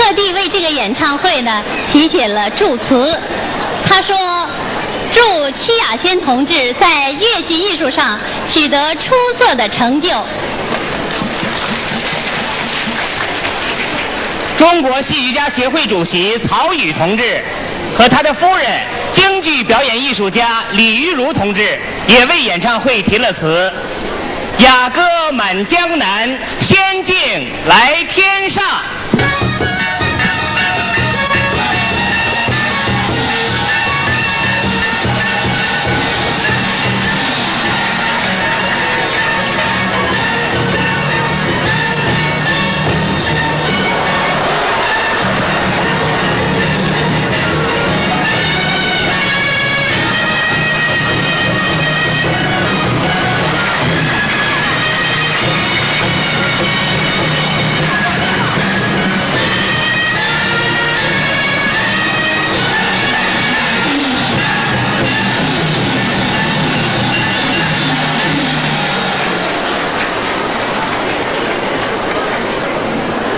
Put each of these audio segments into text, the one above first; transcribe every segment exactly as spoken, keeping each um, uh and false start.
特地为这个演唱会呢题写了祝词。他说：“祝戚雅仙同志在越剧艺术上取得出色的成就。”中国戏剧家协会主席曹禺同志和他的夫人，京剧表演艺术家李玉如同志也为演唱会题了词：“雅歌满江南，仙境来天上。”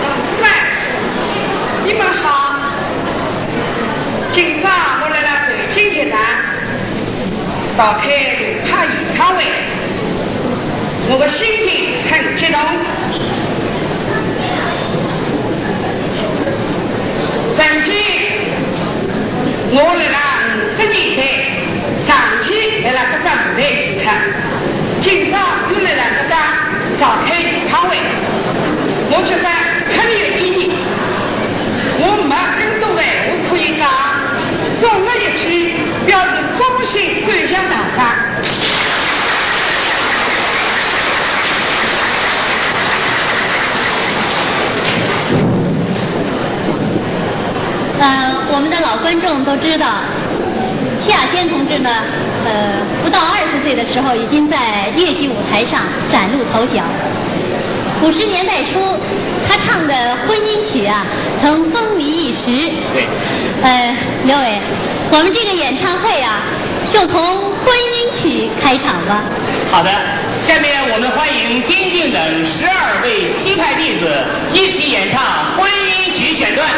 同志们，你们好！今朝我来了瑞金剧场， 召开流派演唱会，我的心情很激动。曾经，我辣辣五十年代长期辣辣搿只舞台演出，今朝又辣辣搿搭召开演唱会，我觉得很有意义。我没更多的闲话可以讲，总的一句， 表示衷心感谢大家。呃，我们的老观众都知道，戚雅仙同志呢，呃，不到二十岁的时候，已经在越剧舞台上崭露头角。五十年代初，他唱的婚姻曲啊，曾风靡一时。对。呃，刘伟，我们这个演唱会啊， 就从婚姻曲开场吧。好的，下面我们欢迎金靖等十二位戚派弟子一起演唱婚姻曲选段。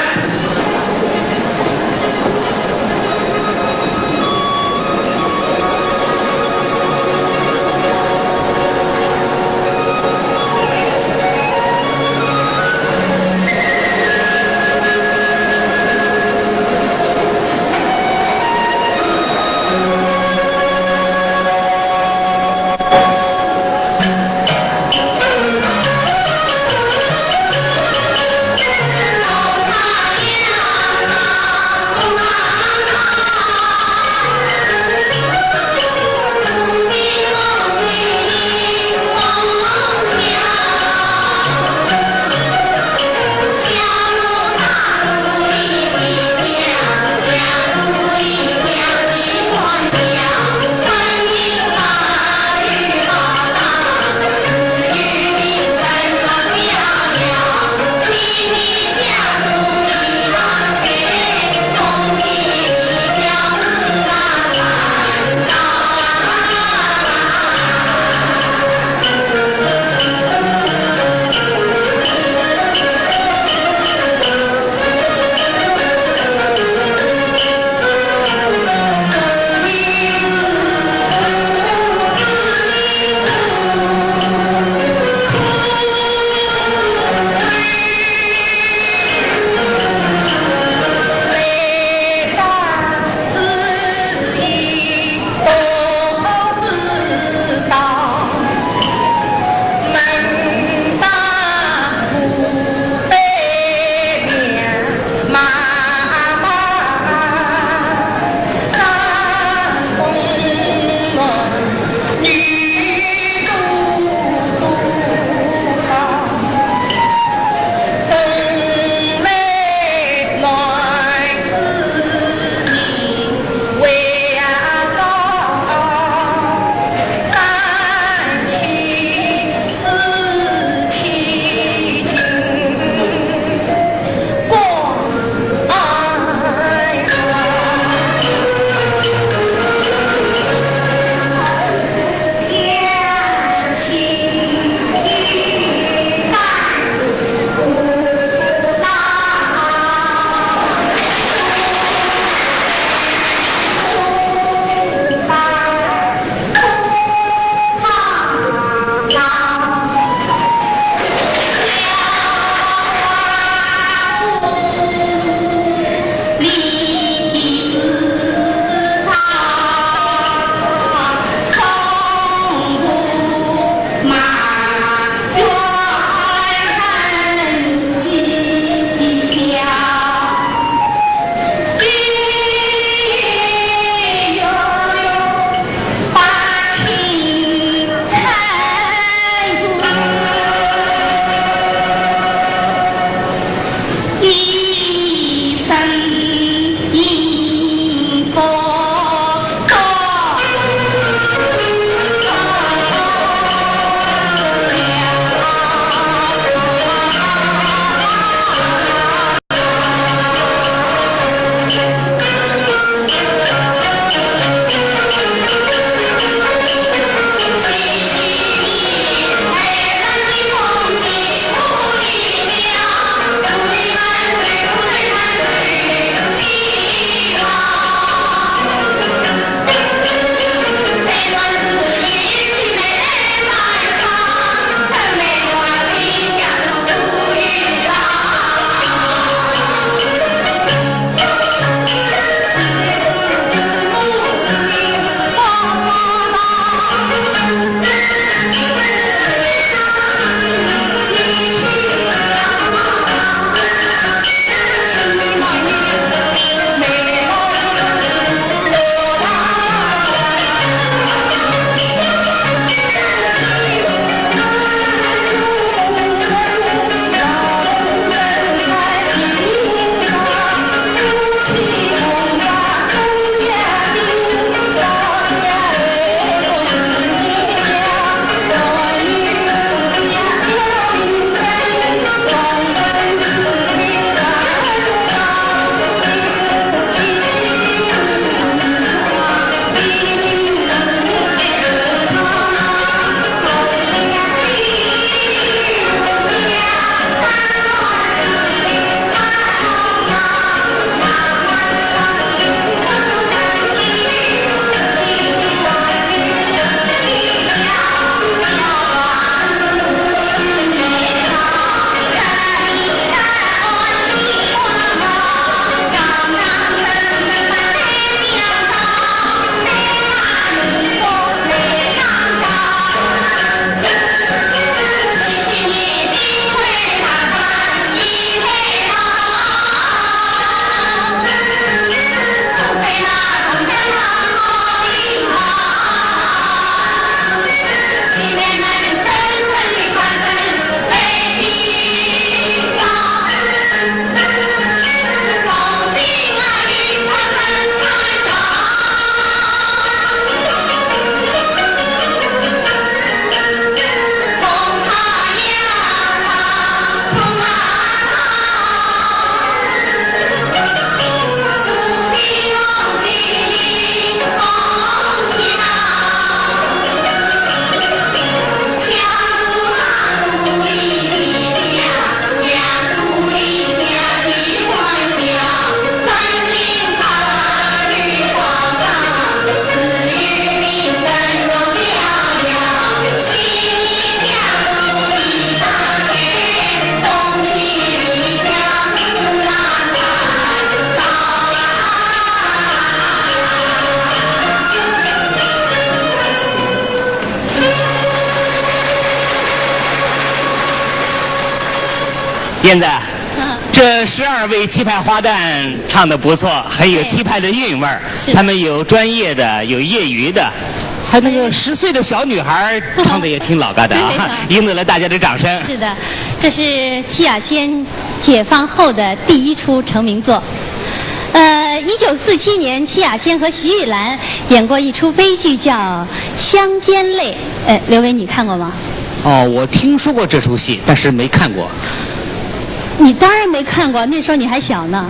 现在，这十二位气派花旦唱得不错，很有气派的韵味儿。是的。他们有专业的，有业余的，还那个十岁的小女孩儿唱得也挺老嘎的啊，对。赢得了大家的掌声。是的，这是戚雅仙解放后的第一出成名作。呃，一九四七年，戚雅仙和徐玉兰演过一出悲剧，叫《乡间泪》。呃，刘维，你看过吗？哦，我听说过这出戏，但是没看过。你当然没看过，那时候你还小呢。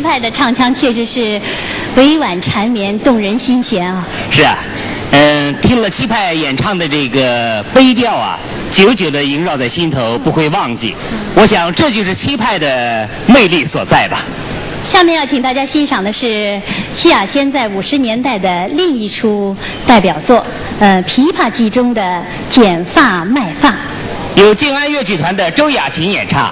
派的唱腔确实是委婉缠绵，动人心弦啊。是啊，嗯，听了戚派演唱的这个悲调啊，久久地萦绕在心头，不会忘记。我想这就是戚派的魅力所在吧。下面要请大家欣赏的是戚雅仙在五十年代的另一出代表作，呃，《琵琶记》中的《剪发卖发》。 由静安越剧团的周雅琴演唱。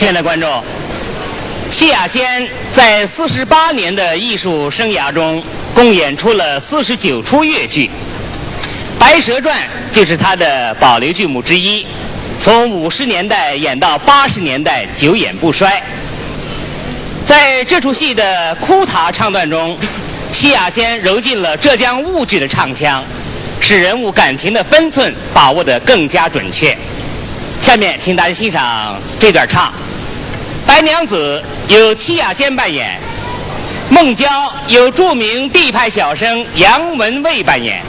亲爱的观众，戚雅仙在四十八年的艺术生涯中，共演出了四十九出越剧，《白蛇传》就是她的保留剧目之一，从五十年代演到八十年代，久演不衰。在这出戏的哭塔唱段中，戚雅仙揉进了浙江婺剧的唱腔，使人物感情的分寸把握得更加准确。下面，请大家欣赏这段唱。白娘子由戚雅仙扮演，孟郊由著名徽派小生杨文卫扮演。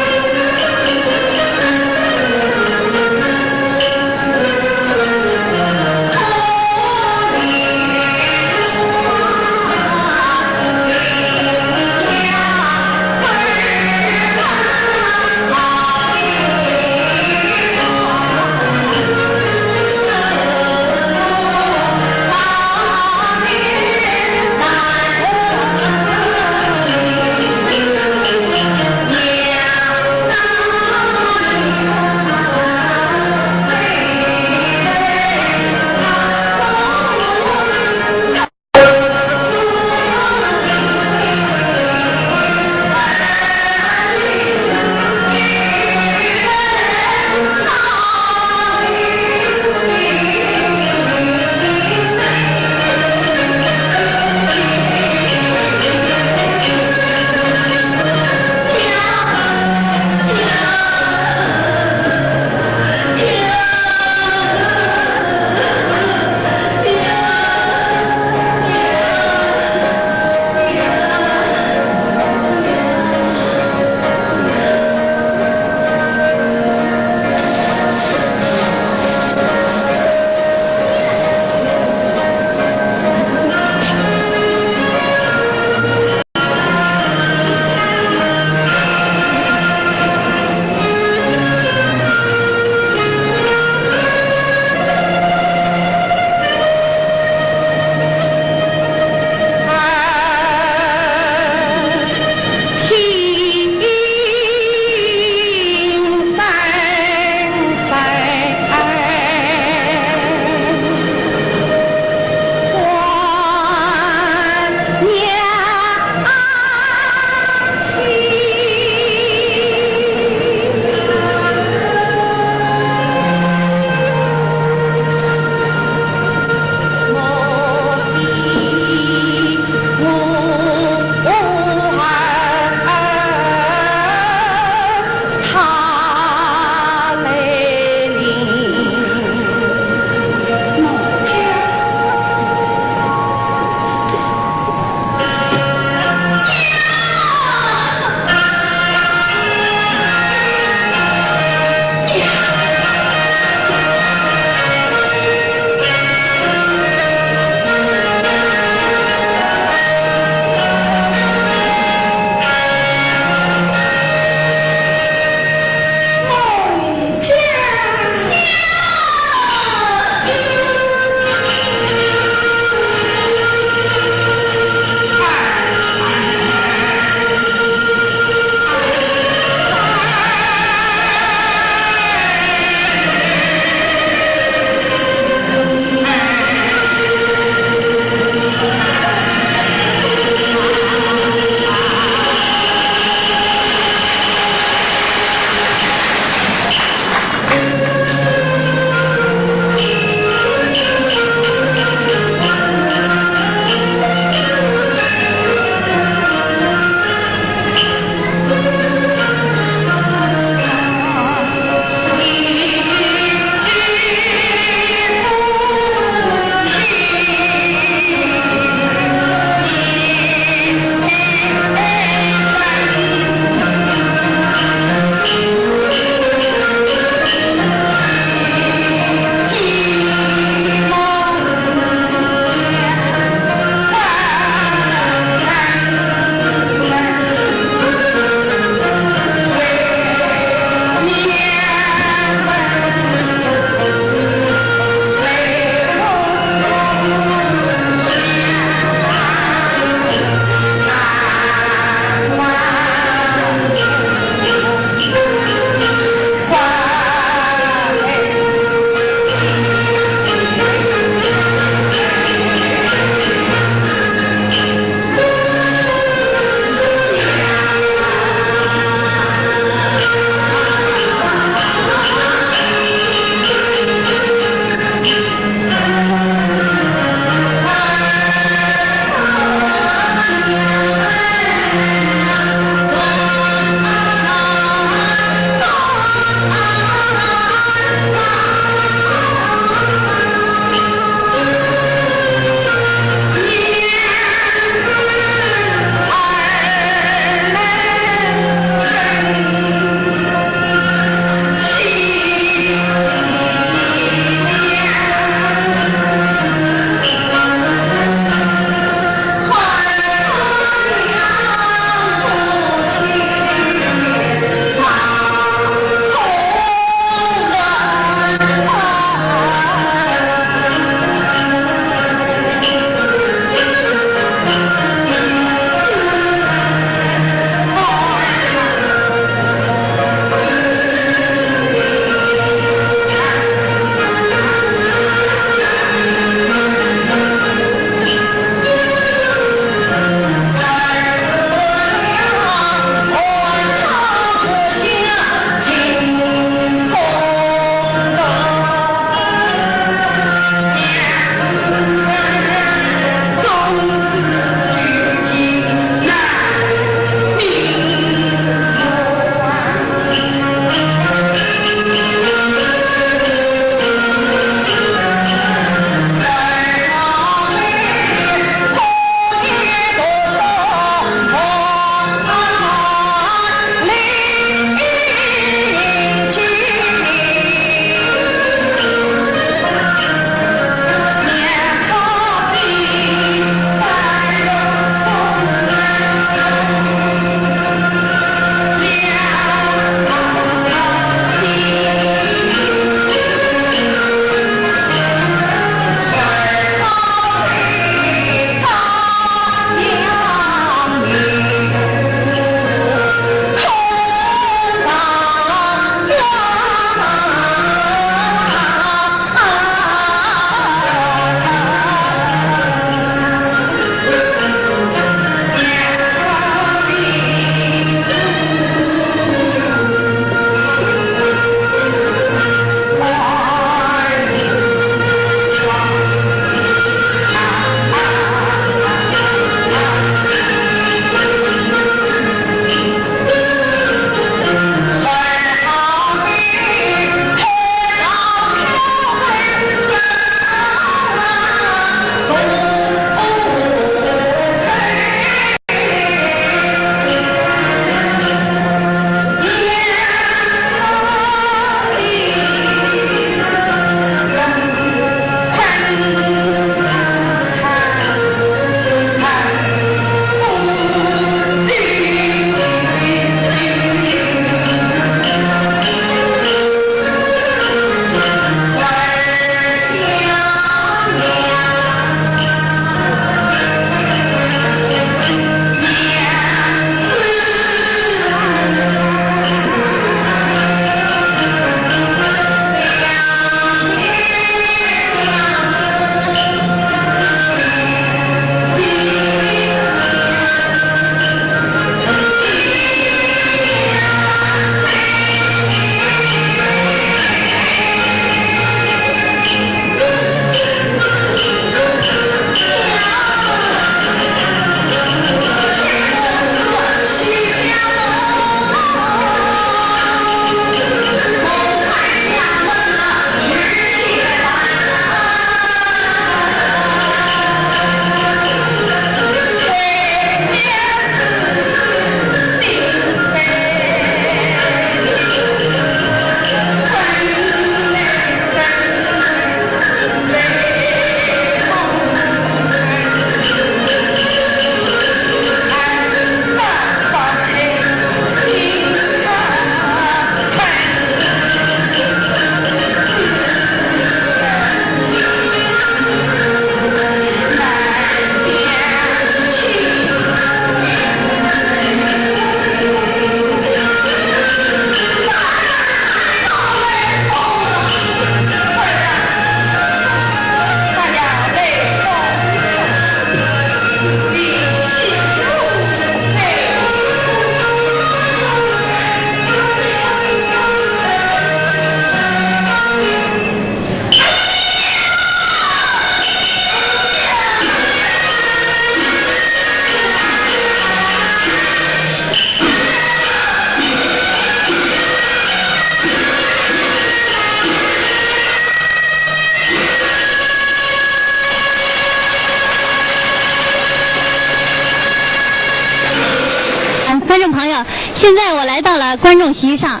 观众朋友，现在我来到了观众席上，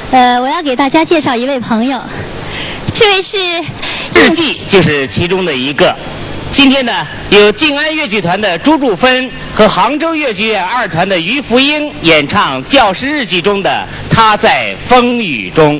呃，我要给大家介绍一位朋友，这位是日记就是其中的一个。今天呢，由静安越剧团的朱祝芬和杭州越剧院二团的于福英演唱《教师日记》中的《她在风雨中》。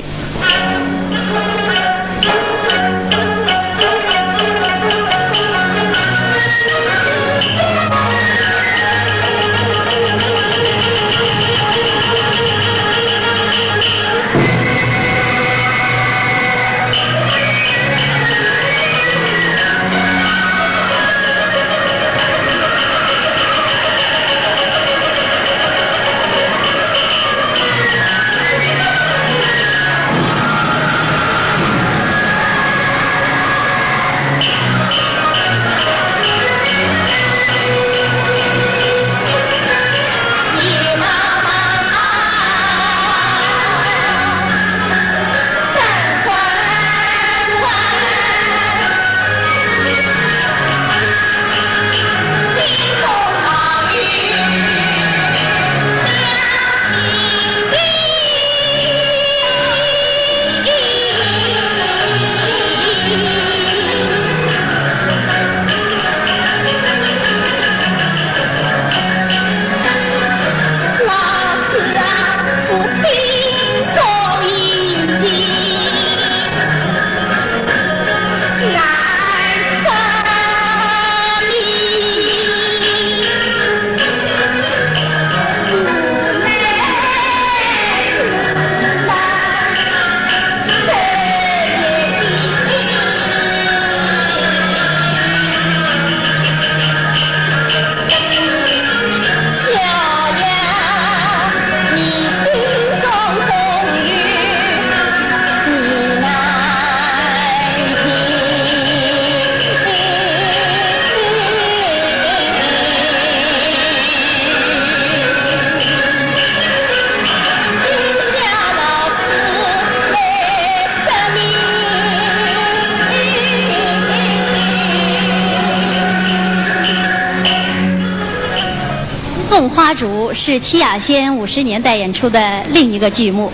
《凤花烛》是戚雅仙五十年代演出的另一个剧目，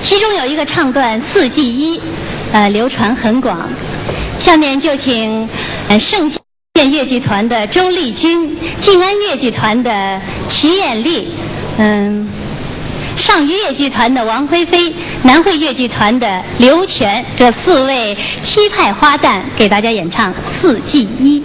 其中有一个唱段《四季衣》，呃，流传很广。下面就请，呃，盛县越剧团的周丽君、静安越剧团的徐艳丽，嗯，上虞越剧团的王菲菲、南汇越剧团的刘泉这四位戚派花旦给大家演唱《四季衣》。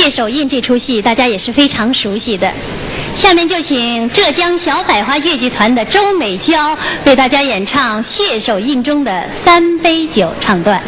谢首印这出戏大家也是非常熟悉的。下面就请浙江小百花越剧团的周美娇为大家演唱谢首印中的三杯酒唱段。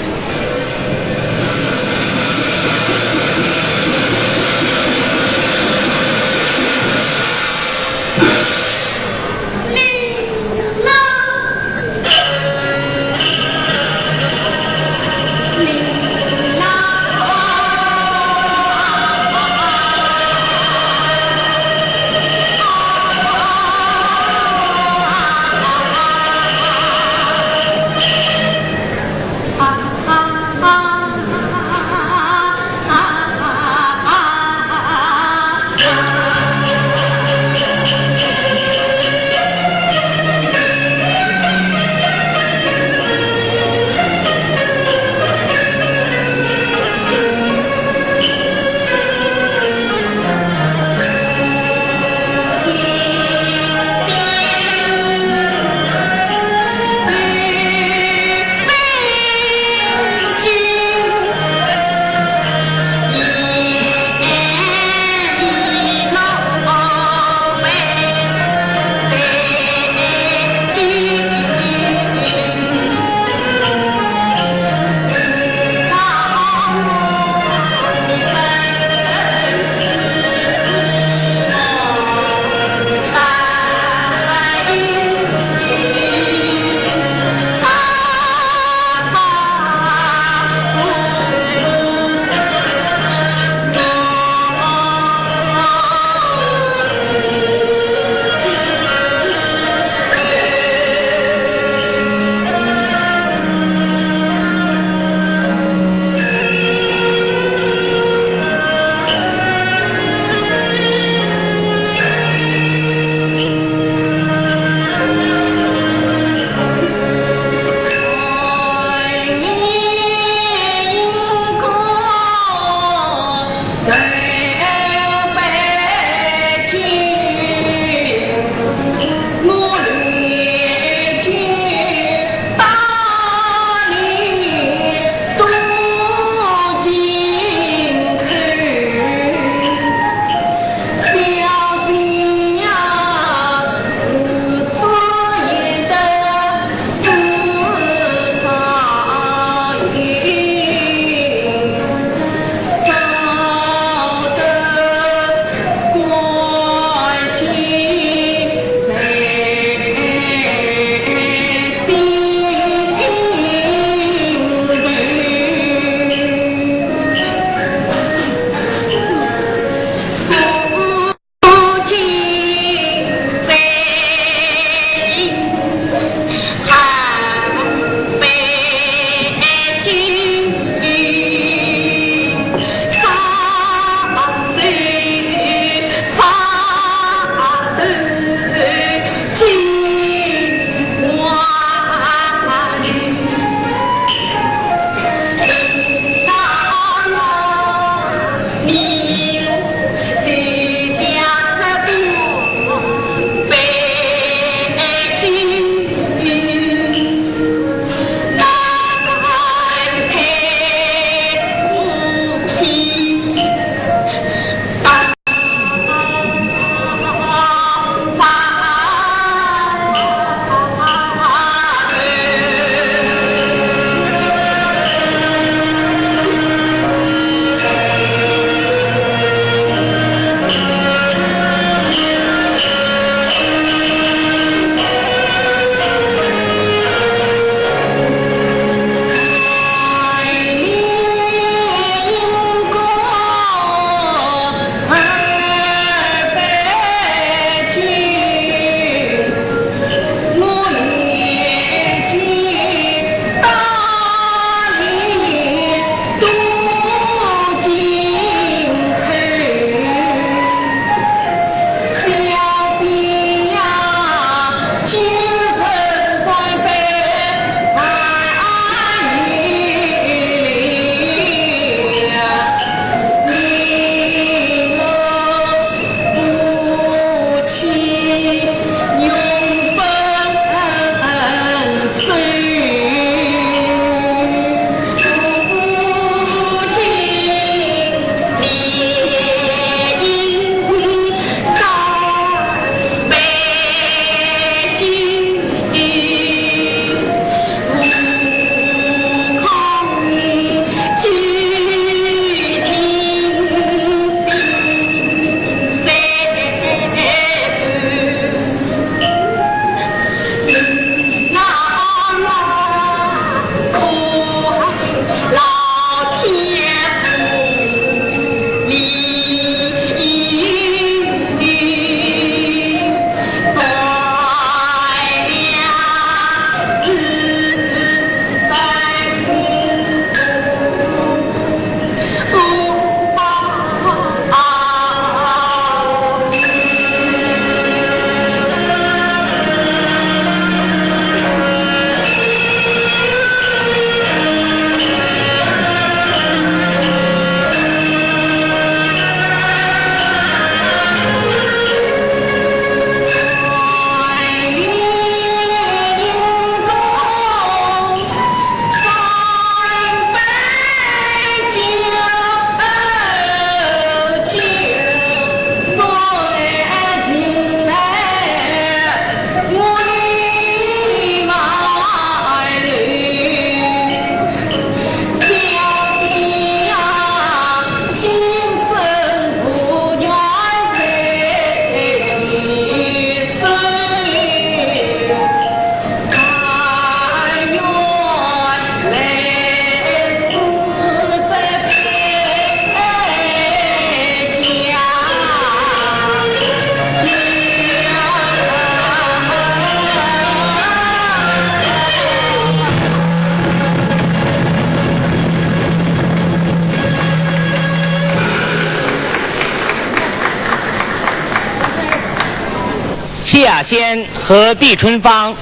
季亚仙和毕春芳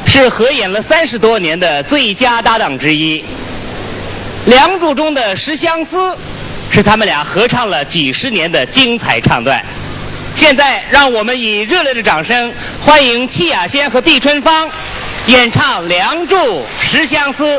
是合演了三十多年的最佳搭档之一，《梁祝》中的《十相思》是他们俩合唱了几十年的精彩唱段。现在，让我们以热烈的掌声欢迎季亚仙和毕春芳演唱《梁祝》《十相思》。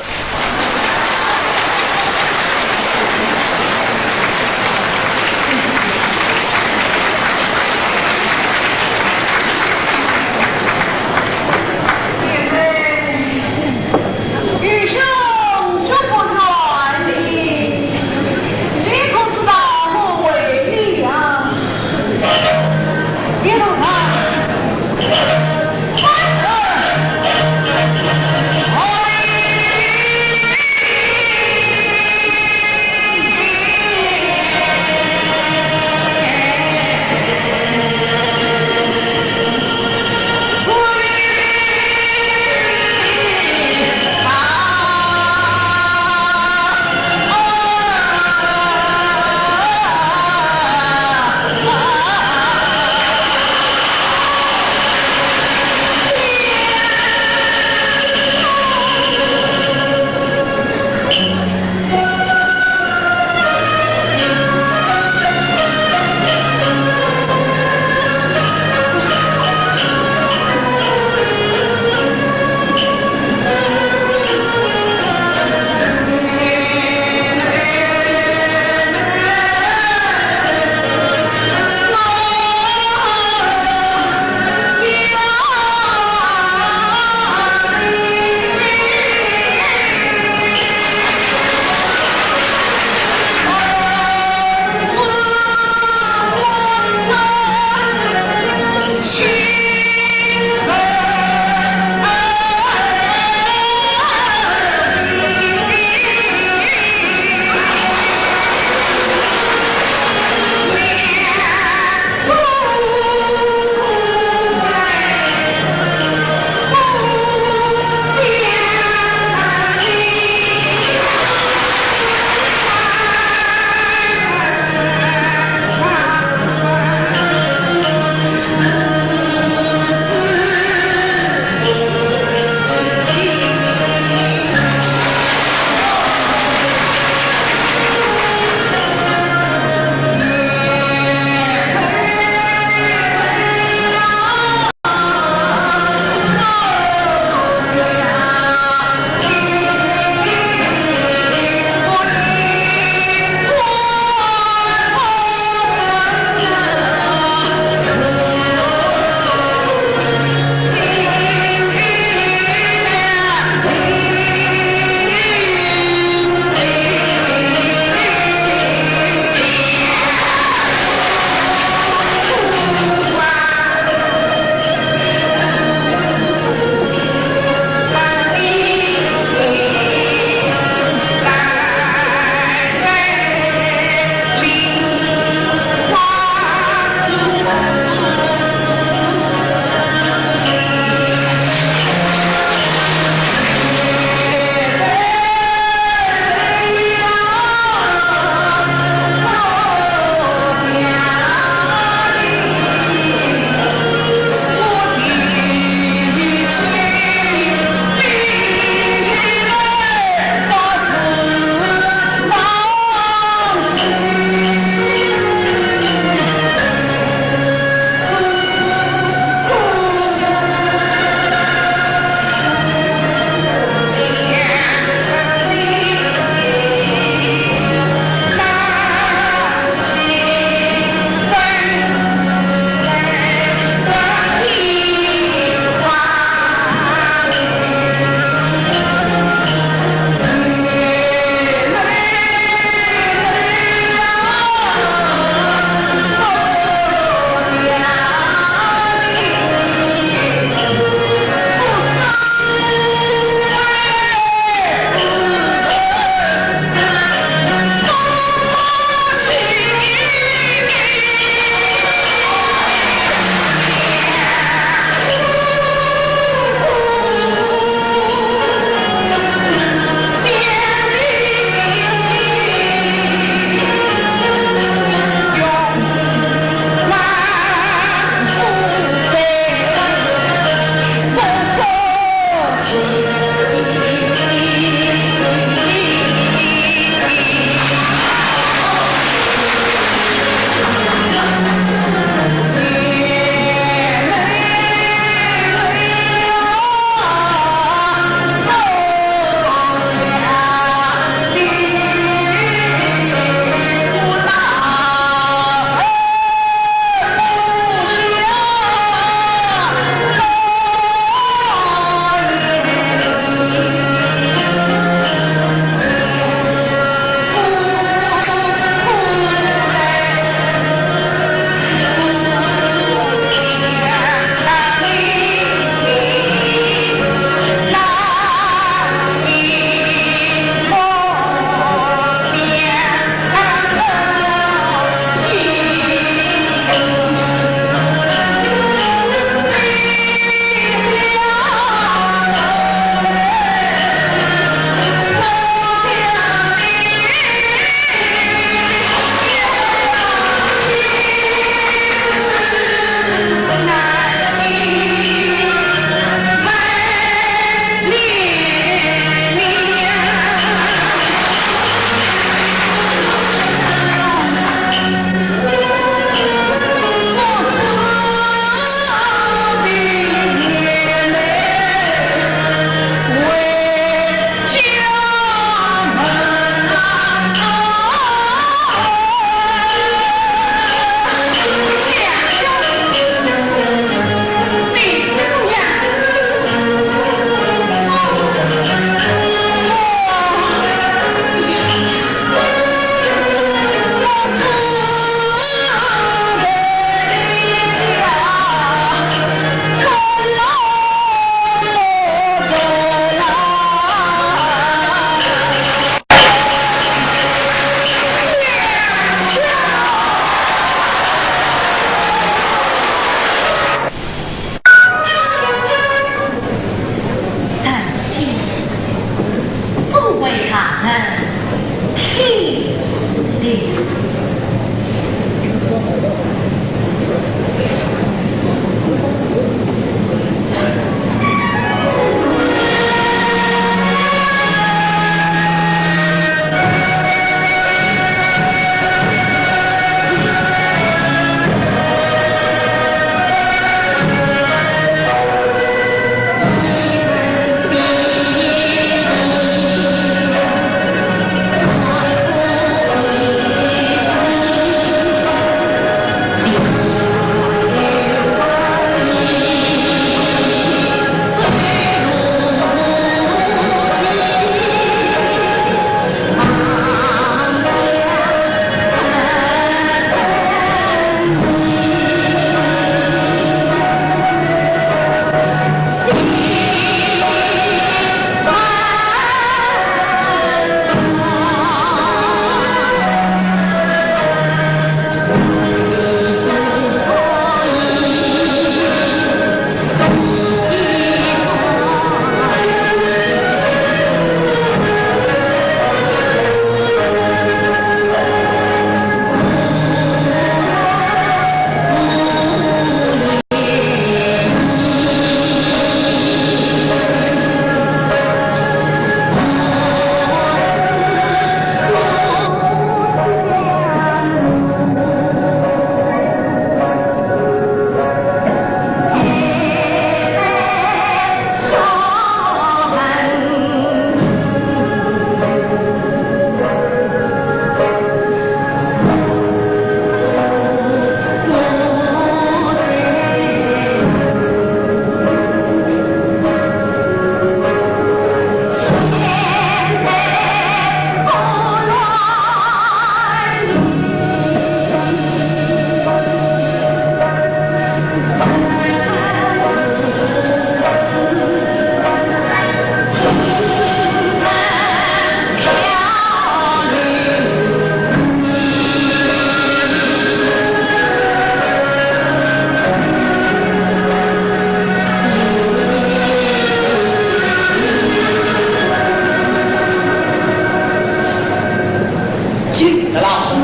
老夫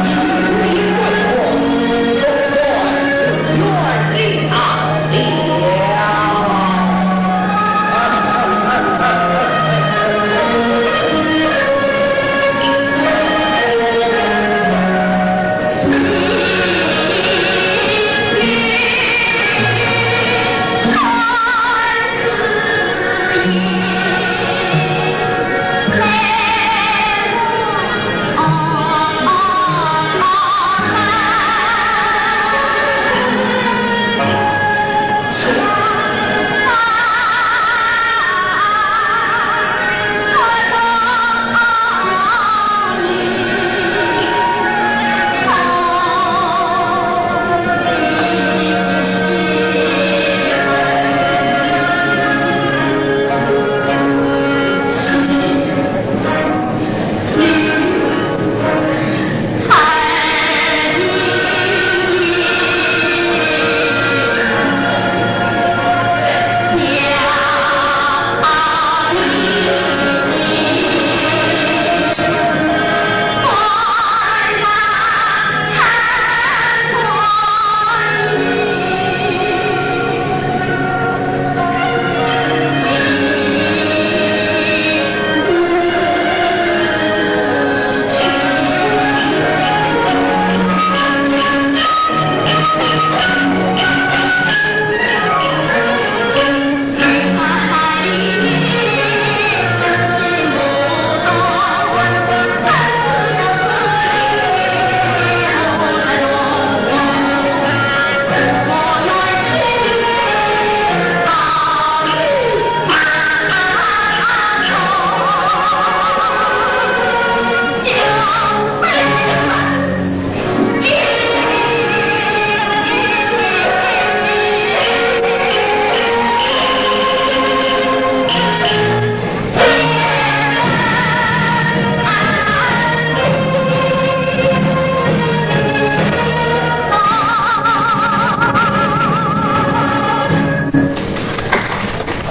许仙为国，总算是圆一场了。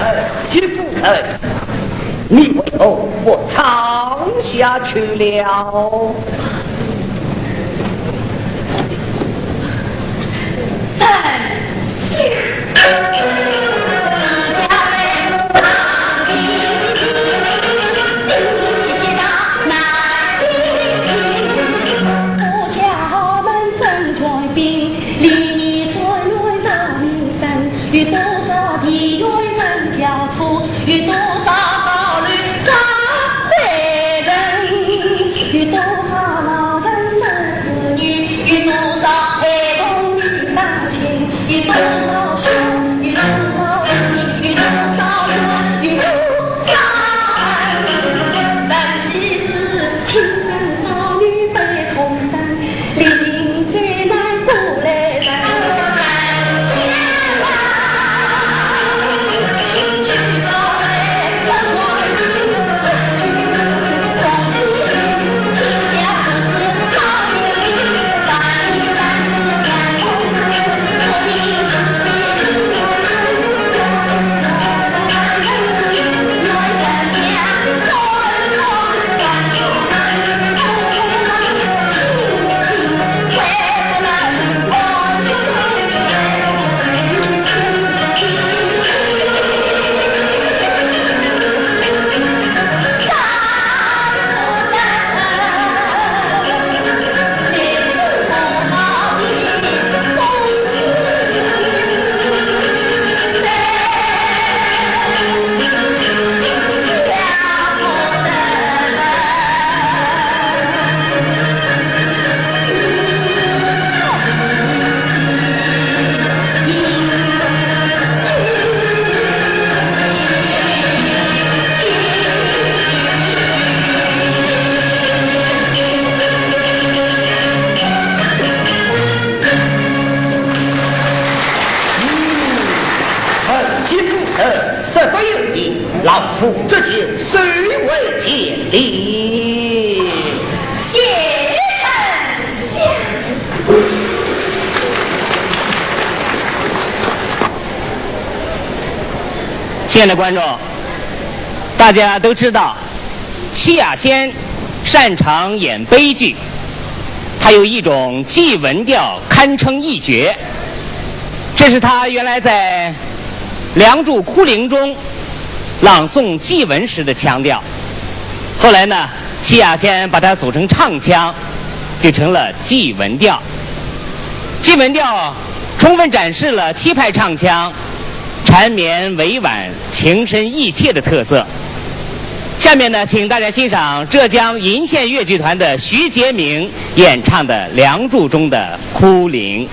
哎，季夫人，你为何不唱下去了？ 嗯，好，季夫人说得有理，老夫这就受为见礼。谢丞相。亲爱的观众，大家都知道，戚雅仙擅长演悲剧，他有一种祭文调，堪称一绝。这是他原来在《梁祝》《哭灵》中朗诵祭文时的腔调。后来呢，戚雅先把它组成唱腔，就成了祭文调。祭文调充分展示了戚派唱腔缠绵委婉、情深意切的特色。下面呢，请大家欣赏浙江鄞县越剧团的徐杰明演唱的《梁祝》中的《哭灵》。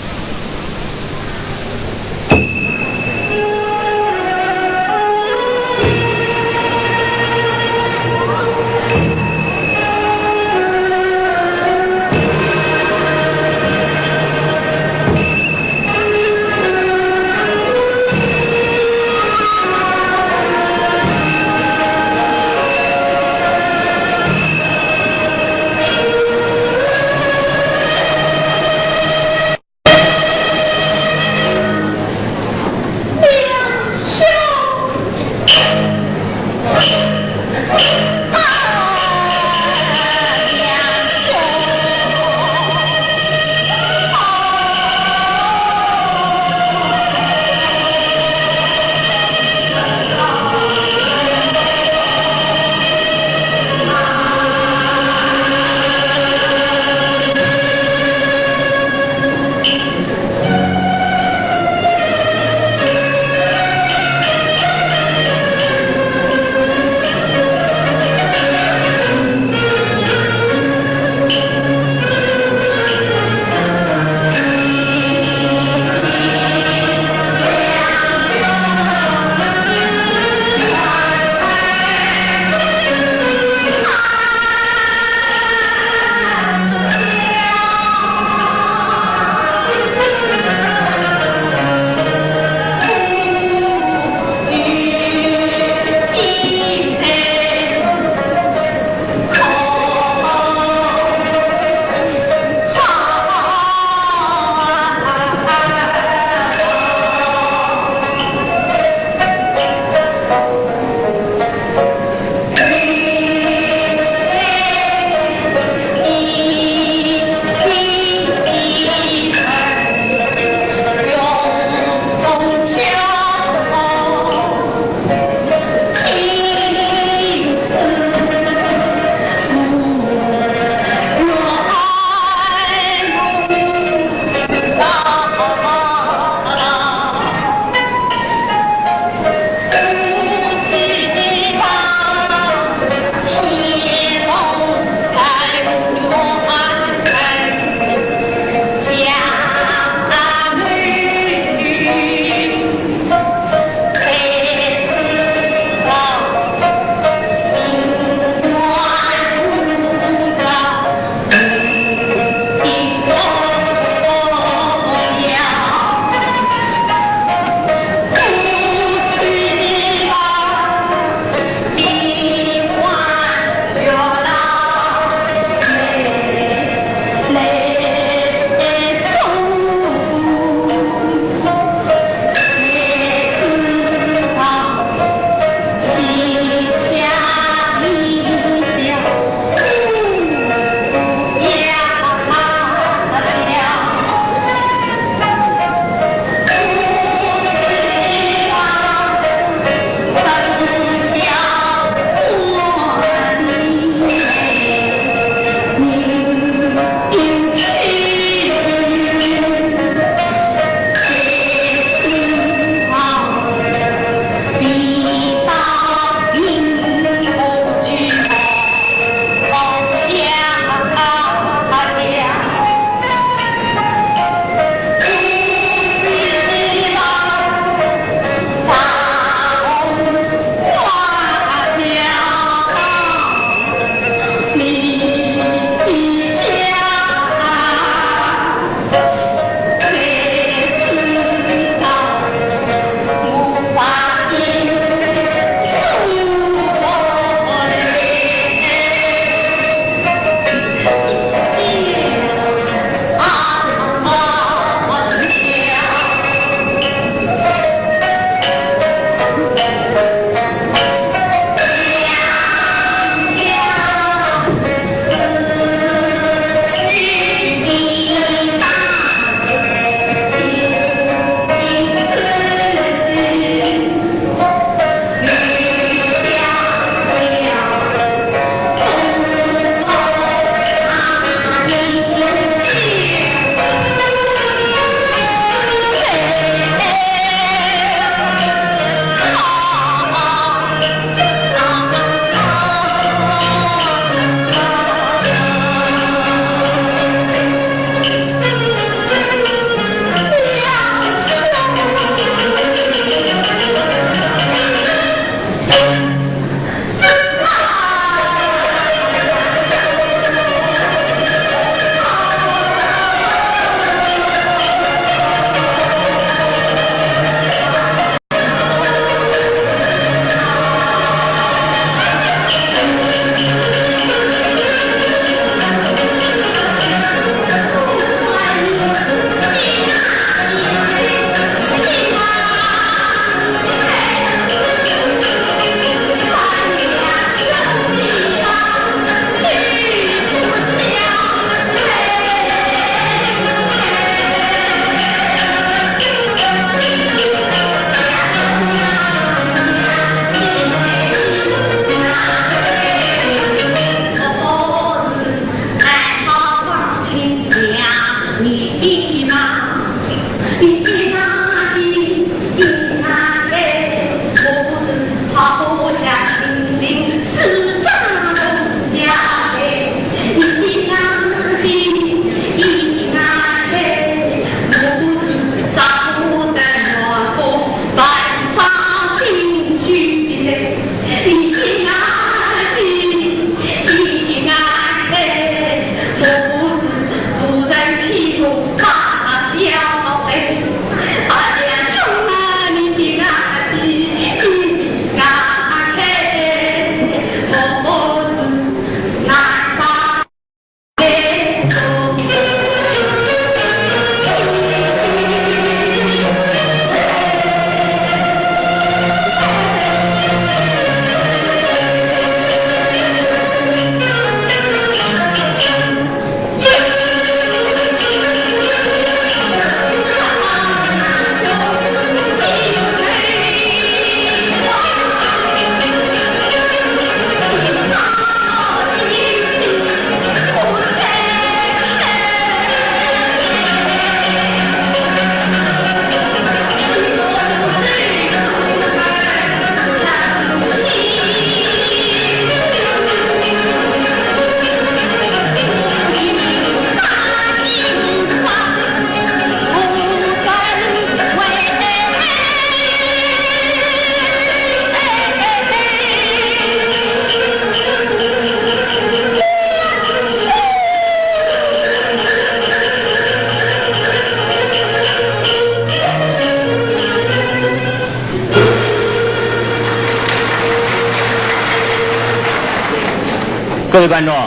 各位观众，《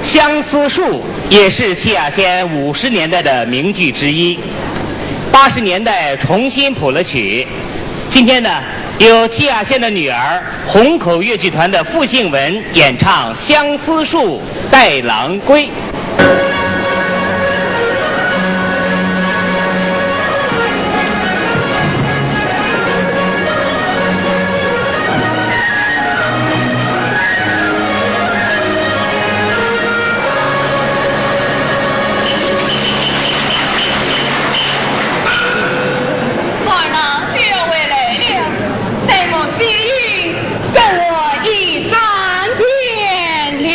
相思树》也是戚雅仙五十年代的名剧之一，八十年代重新谱了曲。今天呢，由戚雅仙的女儿虹口越剧团的付静文演唱《相思树·带郎归》。二郎就要回来了，待我细雨跟我衣衫变了。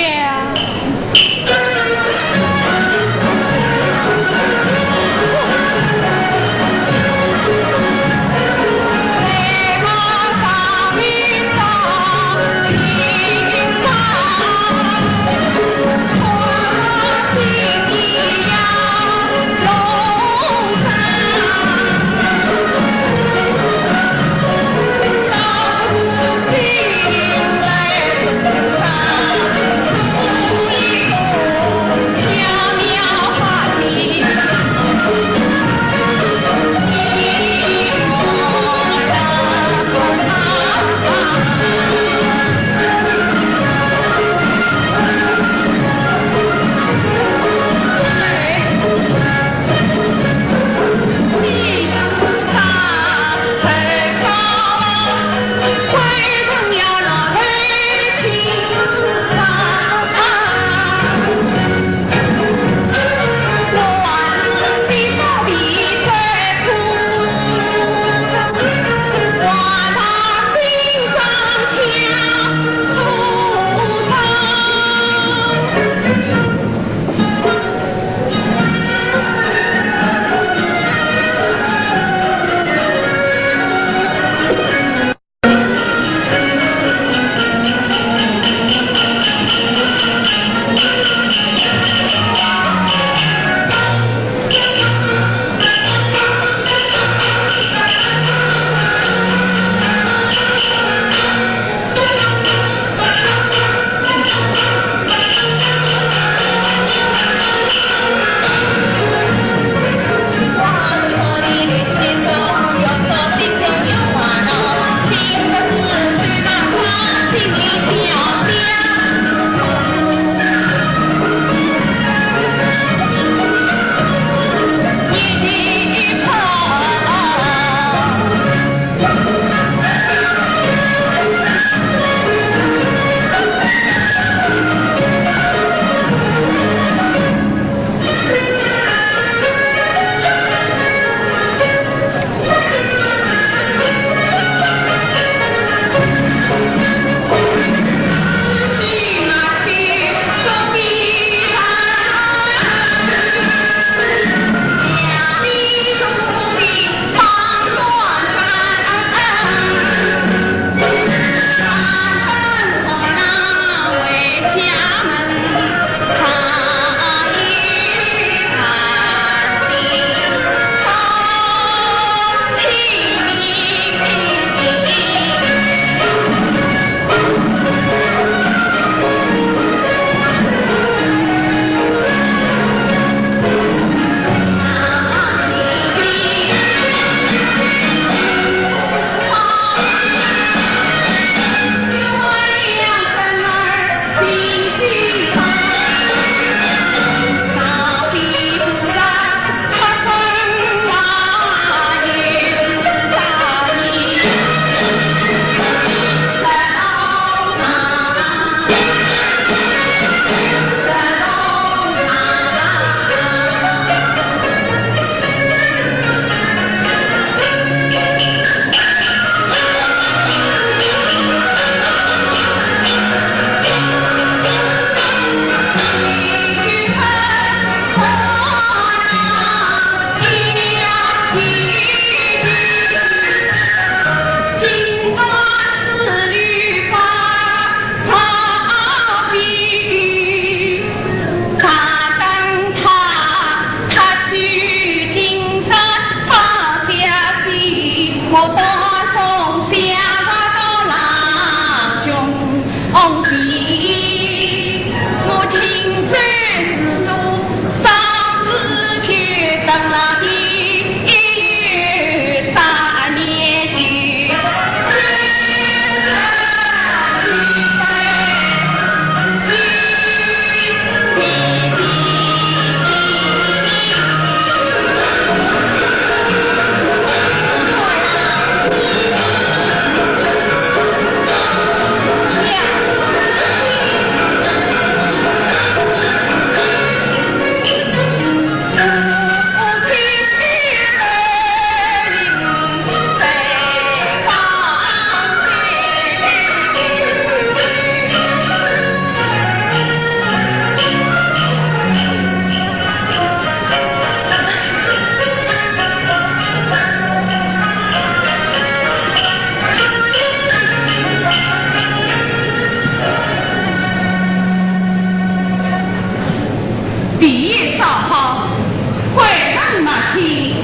回转马厅，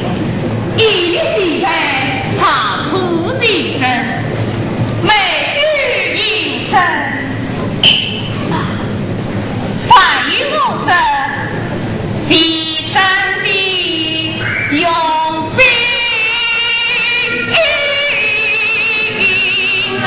一律侍奉上铺侍者，每句应声。凡有误者，必斩的用兵啊！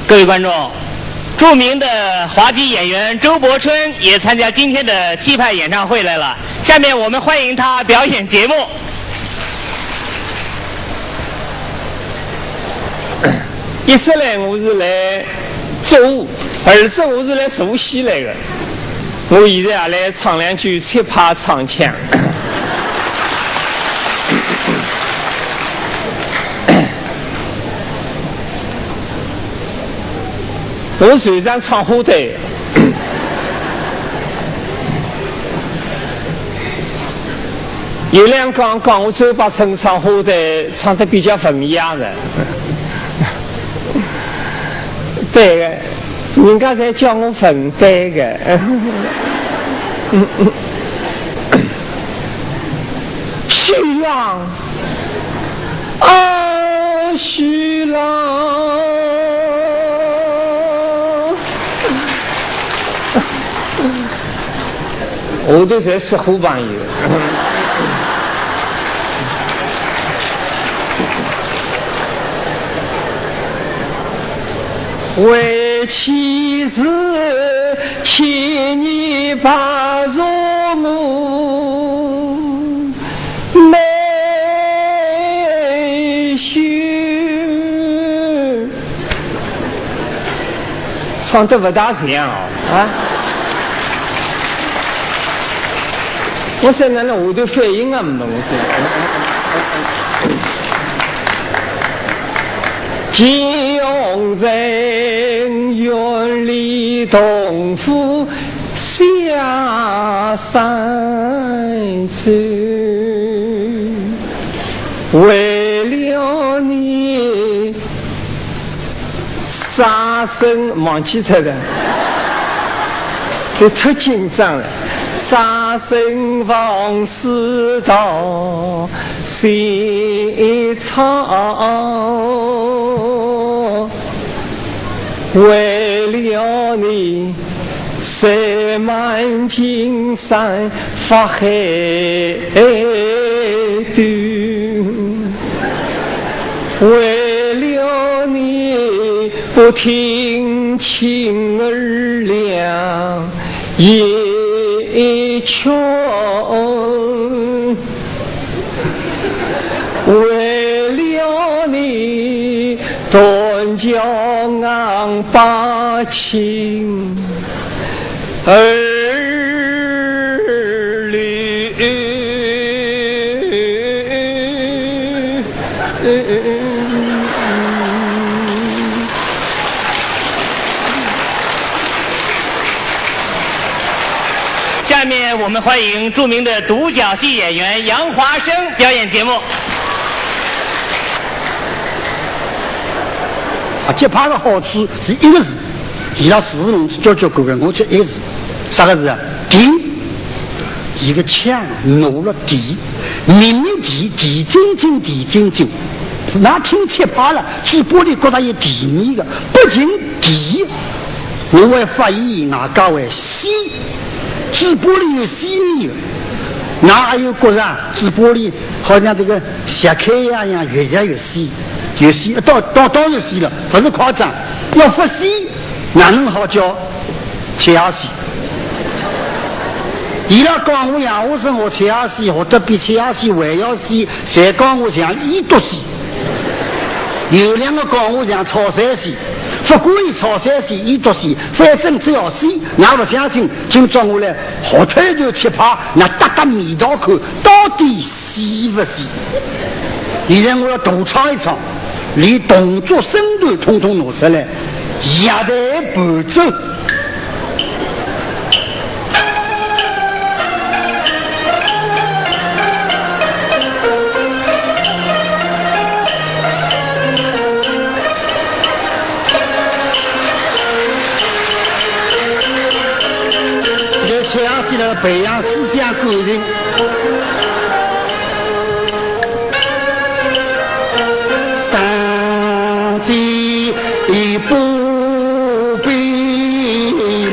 各位观众，著名的滑稽演员周柏春也参加今天的气派演唱会来了。下面我们欢迎他表演节目。一直来我是来做，而且我是来做戏来的。我现在也来唱两句切拍唱腔。 我随常唱花旦，有人讲讲我周柏春唱花旦唱得比较文雅的。对的，人家侪叫我文旦的。许郎，啊，许郎。后头侪是好朋友。为妻是千年白首我 梅须。唱得勿大像哦，啊？我说哪能下头反应啊，没我说。金陵园里同府 下三春，为了你，杀身，忘记脱了，都太紧张了。杀身亡事到谁操？ 为了你，塞满金山法海堆。为了你，不听琴儿两夜曲。 为了你，断桥阅八千而流。下面我们欢迎著名的独角戏演员杨华生表演节目。啊，节拍个好处是一个字，伊拉四个字交交关关，我就一个字，啥个字啊？定。伊个腔拿了定，明明定，定真真，定真真。那听节拍了，嘴巴里觉得有甜味个，不仅定，我还发现外加还细。 嘴巴里有细味的，那还有觉着啊，嘴巴里好像这个小开呀一样，越来越细，越细，到到当然细了，不是夸张，要不细，哪能好叫吃夜戏？伊拉讲我杨华生学吃夜戏，学得比吃夜戏还要细，侪讲我像伊笃戏。 有两个讲我像炒散戏，不管伊炒散戏、伊笃戏，反正只要戏，㑚勿相信，今朝我来学脱一段节拍，㑚搭搭味道看，到底细勿细？现在我要大唱一唱，连动作身段统统拿出来，乐队伴奏。 在吃夜戏呢，培养思想感情。 上天不必来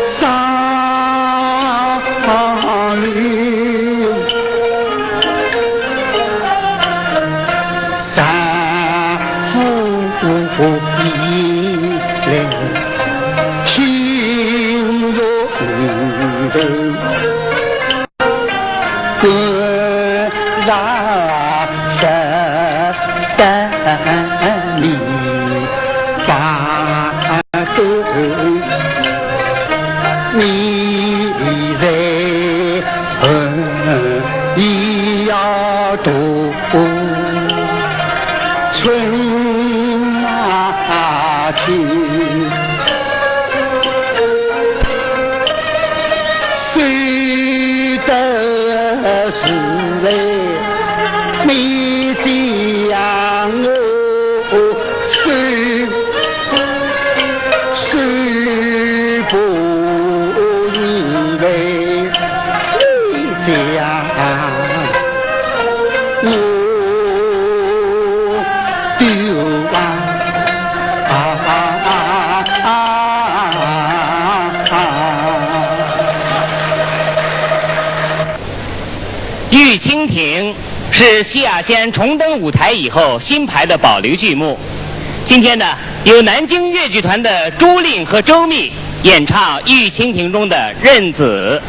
上流，丈夫以来亲如头。 官场上的你把头，你在恨也多。 春啊去，收得时来，你将我收，收不时来，你将 我丢啊！啊啊啊！情》是奚亚仙重登舞台以后新排的保留剧目。今天呢，由南京越剧团的朱令和周密演唱《玉蜻蜓》中的任子。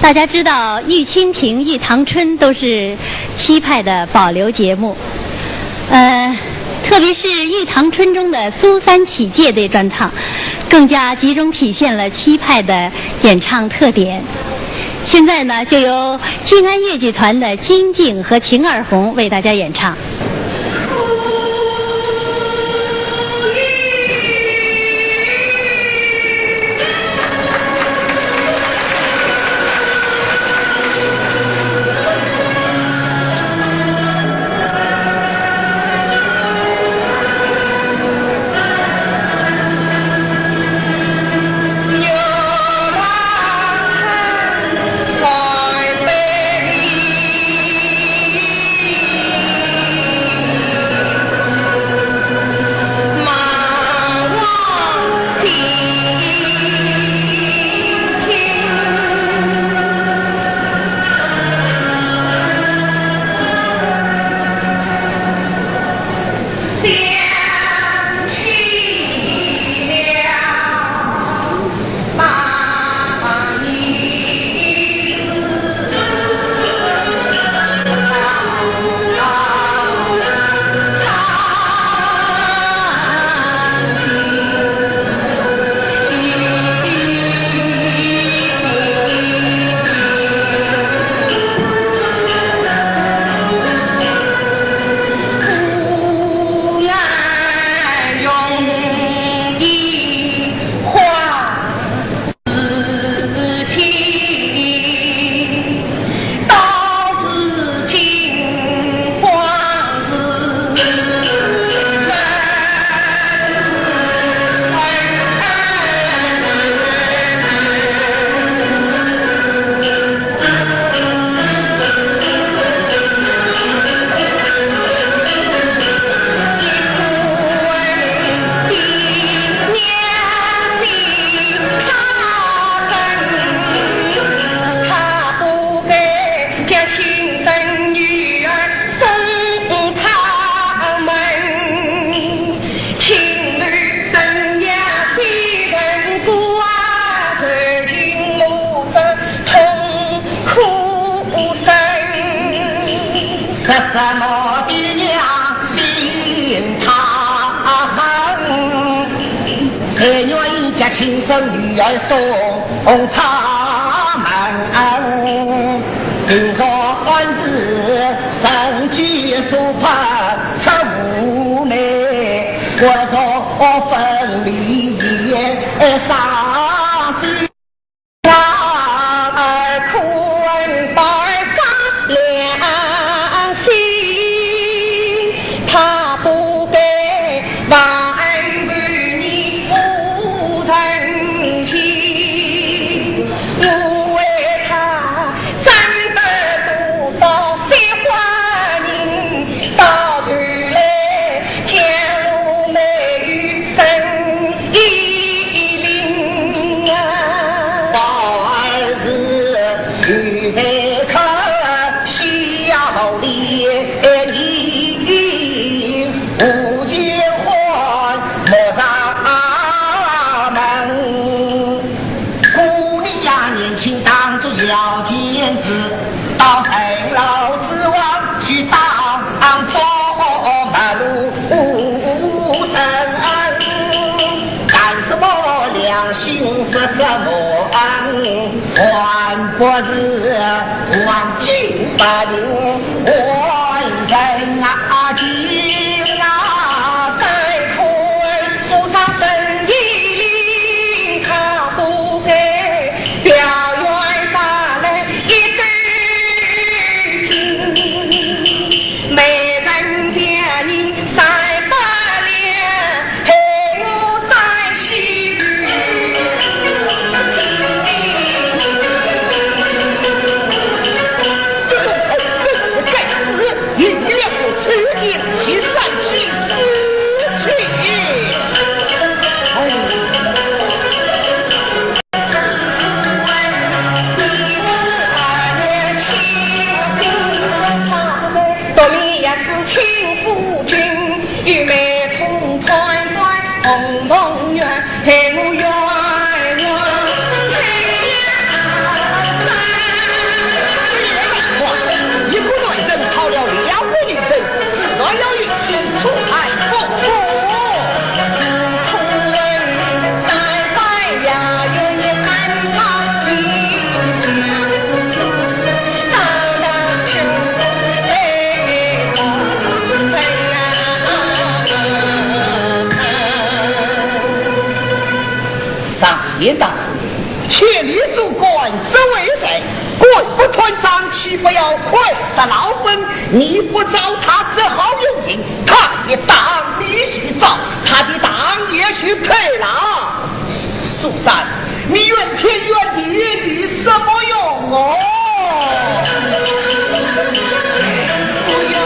大家知道，《玉蜻蜓》《玉堂春》都是戚派的保留节目，呃，特别是《玉堂春》中的苏三起解对专唱，更加集中体现了戚派的演唱特点。现在呢，就由静安越剧团的金靖和秦二红为大家演唱。应当，千里做官只为谁？官不断掌，岂不要快煞老本？你不找他，只好有人，他的当你去找，他的当也去推了。苏三，你怨天怨地有什么用哦？不要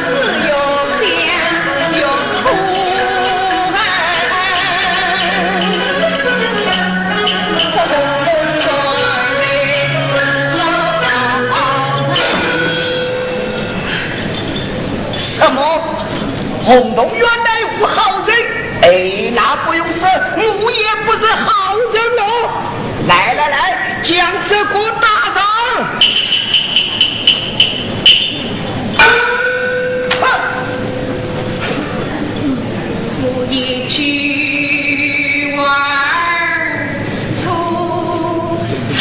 死要想要哭啊！ 什么？洪洞县内无好人？哎，那不用说，我也不是好人喽。来来来，将这个打上。哼！ 我一句话儿出山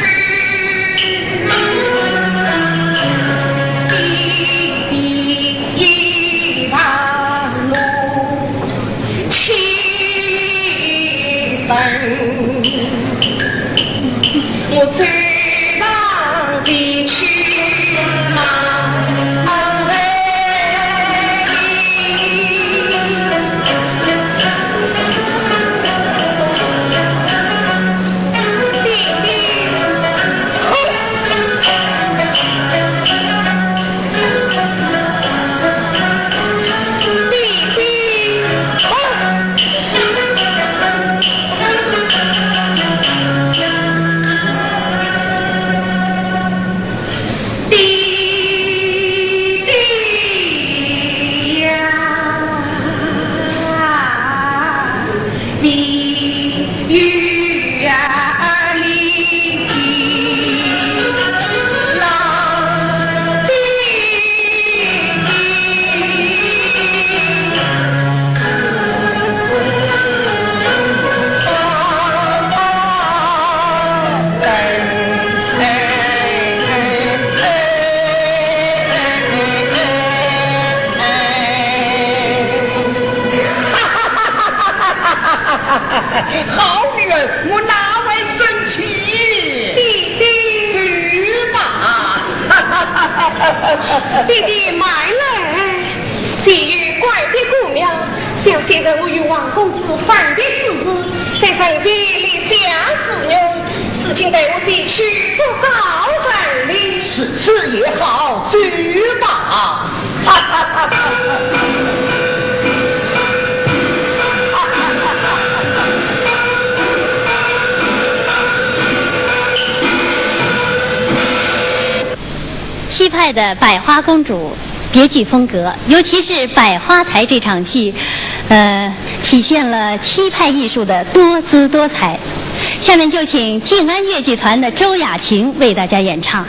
去，一滴一把露。 起身，我走上前去。好女儿，我哪会生气？弟弟。走吧。弟弟慢来。前有关帝姑庙，想先生我与王公子分别之事，在人前立下誓愿，如今待我前去祝告成礼。是，是也好，走吧。 徽派的百花公主别具风格，尤其是百花台这场戏，呃，体现了徽派艺术的多姿多彩。下面就请静安越剧团的周雅琴为大家演唱。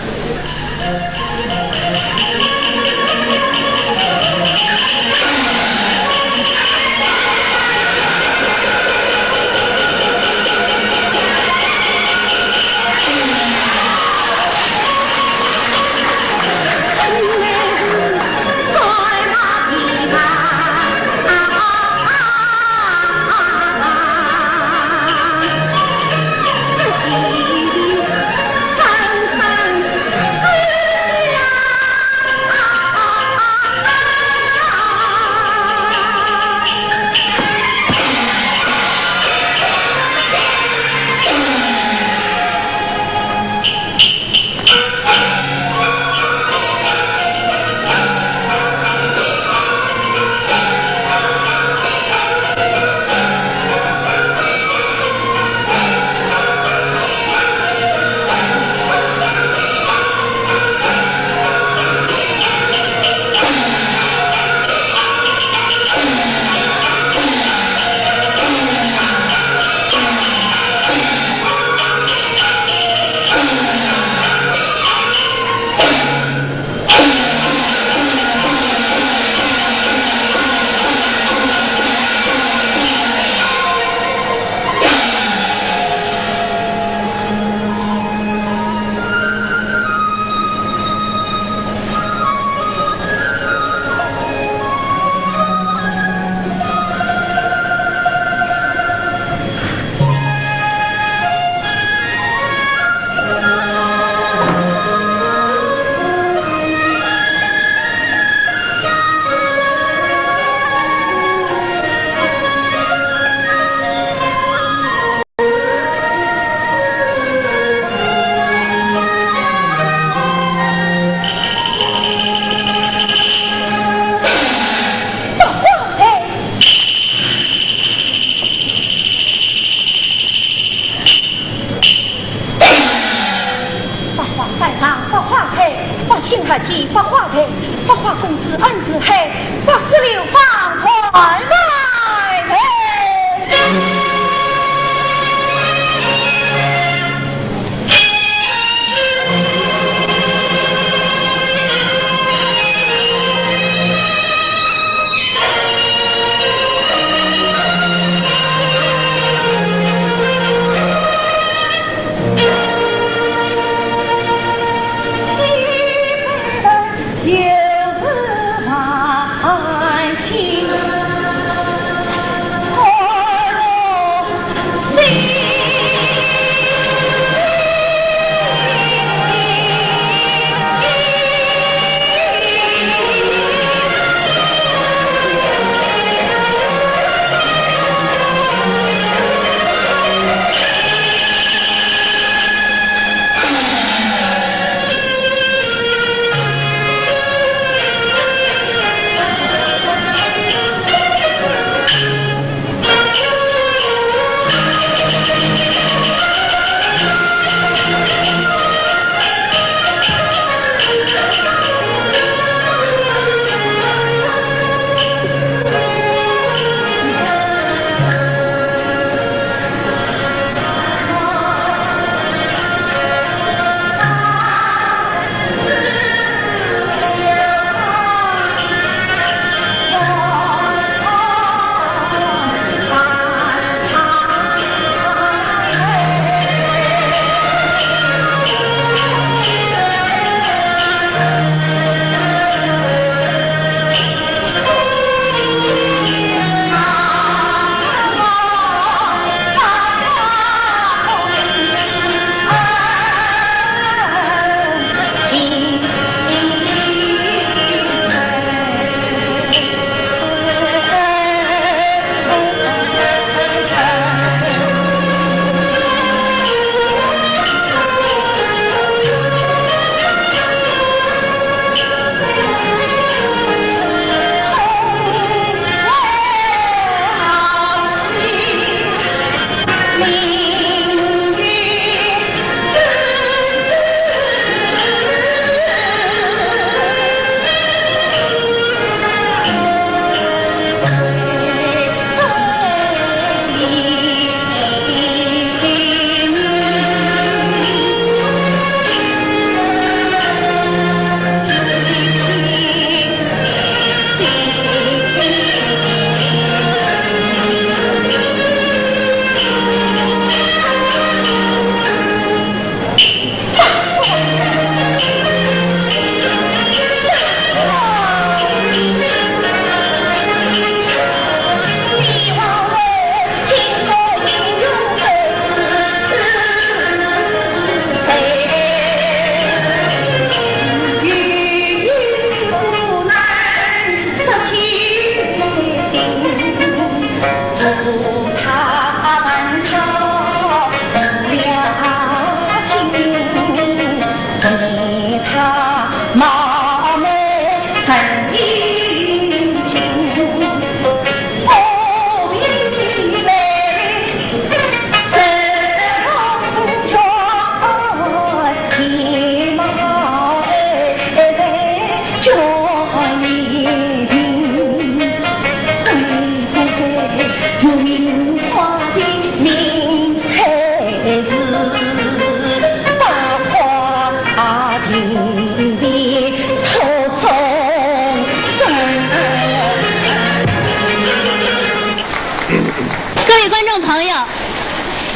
各位观众朋友，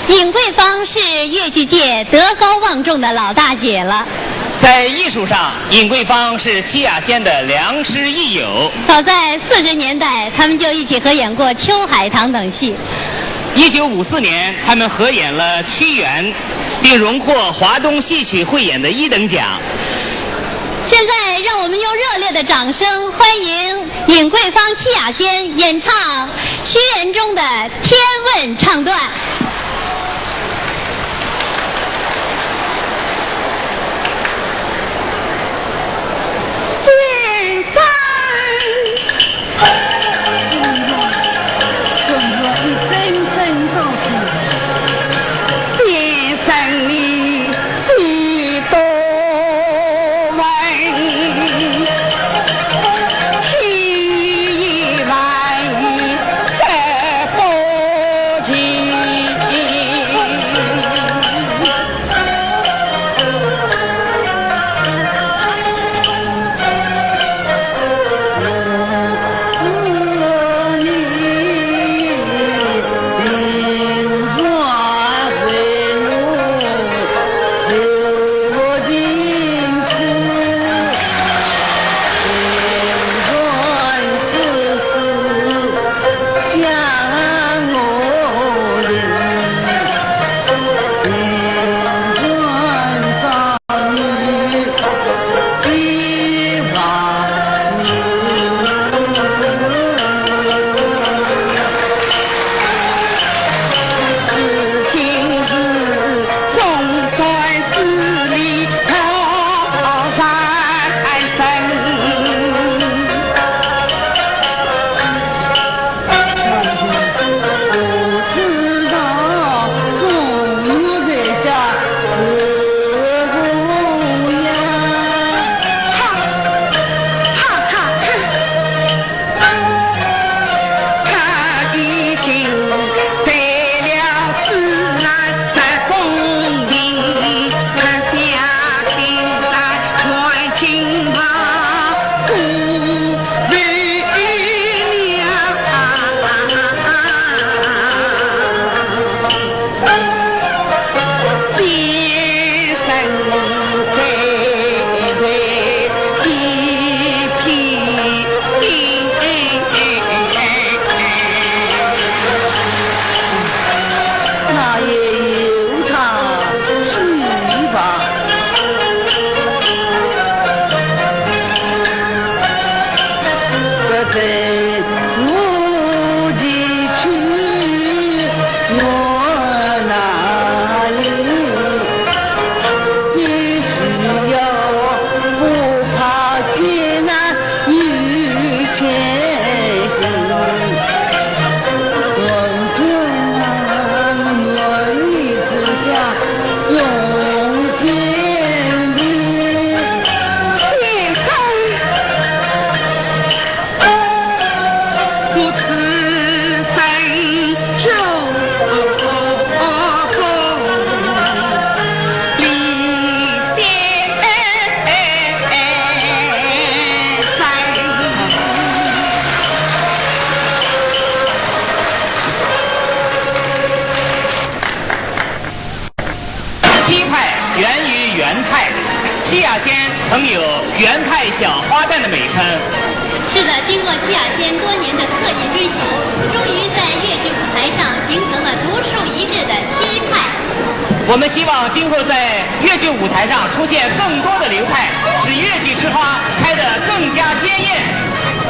尹桂芳是越剧界德高望重的老大姐了。在艺术上，尹桂芳是戚亚仙的良师益友。早在四十年代，他们就一起合演过《秋海棠》等戏。一九五四年，他们合演了《屈原》，并荣获华东戏曲汇演的一等奖。现在，让我们用热烈的掌声欢迎 尹桂芳、戚亚仙演唱《屈原》中的天问唱段。先生，先生你 那也由他去吧。 先生，我此生终不离先生。 戚派源于袁派，戚亚仙曾有袁派小花旦的美称。是的，经过戚亚仙多年的刻意追求，终于在越剧舞台上形成了独树一帜的戚派。我们希望今后在越剧舞台上出现更多的流派，使越剧之花开得更加鲜艳。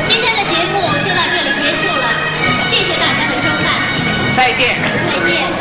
今天的节目就到这里结束了，谢谢大家的收看。再见。再见。